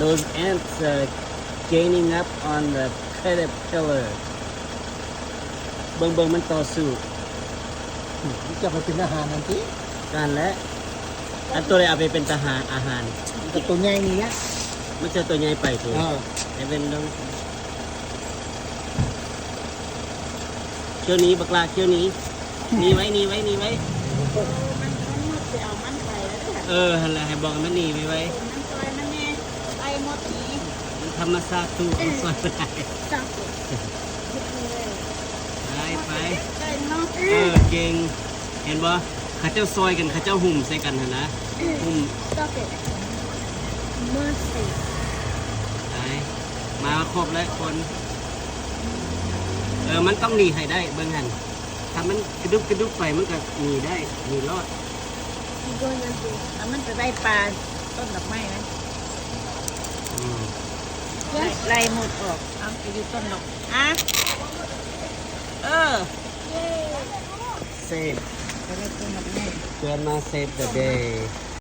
Those ants are gaining up on the caterpillar. ເບິ່ງໆ ມັນຕໍ່ສູ້. ຈະໄປເປັນອາຫານນັ້ນຕິ? ນັ້ນແຫຼະ. ອັນໂຕໃດເອົາໄປເປັນຕາຫານ ອາຫານ? ແຕ່ໂຕໃຫຍ່ນີ້ແຫຼະ. ມັນຈະໂຕໃຫຍ່ໄປຕິ? ເອີ. ໃຫ້ເບິ່ງເບິ່ງ. ຂຽວໜີ ບັກຫຼ້າ ຂຽວໜີ. ໜີໄວ້ ໜີໄວ້ ໜີໄວ້. ໂອ້ ມັນ ມັນໝົດຊິເອົາມັນໄປແລ້ວເດ້. ເອີ ຫັ້ນແຫຼະ ໃຫ້ບອກໃຫ້ມັນໜີໄວໆ. ມັນຊ່ອຍມັນແດ່ ໄລ່ໝົດໜີ. ມັນທຳມະຊາດ ເອີ ມັນຊ່ອຍບໍ່ໄດ້. ໄປ ໄປ. ເກັ່ງເນາະ. ເອີ ເກັ່ງ. ເຫັນບໍ່? ເຂົາເຈົ້າຊ່ອຍກັນ ເຂົາເຈົ້າຫຸ້ມໃສ່ກັນຫັ້ນນະ. ຫຸ້ມ. ໄປ ມາຄົບແລ້ວຄົນ. ເອີ ມັນຕ້ອງໜີໃຫ້ໄດ້ ເບິ່ງຫັ້ນ. ຖ້າມັນກະດຸບກະດຸບໄປ ມັນກະໜີໄດ້ ໜີລອດ. ເອົາມັນໄປໄວ້ປ່າຕົ້ນດອກໄມ້ນະ. ອືມ ໄລ່ ໄລ່ໝົດອອກ. ເອົາ ໄປຢູ່ຕົ້ນດອກ ອາ ເອີ ເຊບ ໄປໄວ້ຕົ້ນດອກໄມ້. Grandma save the day.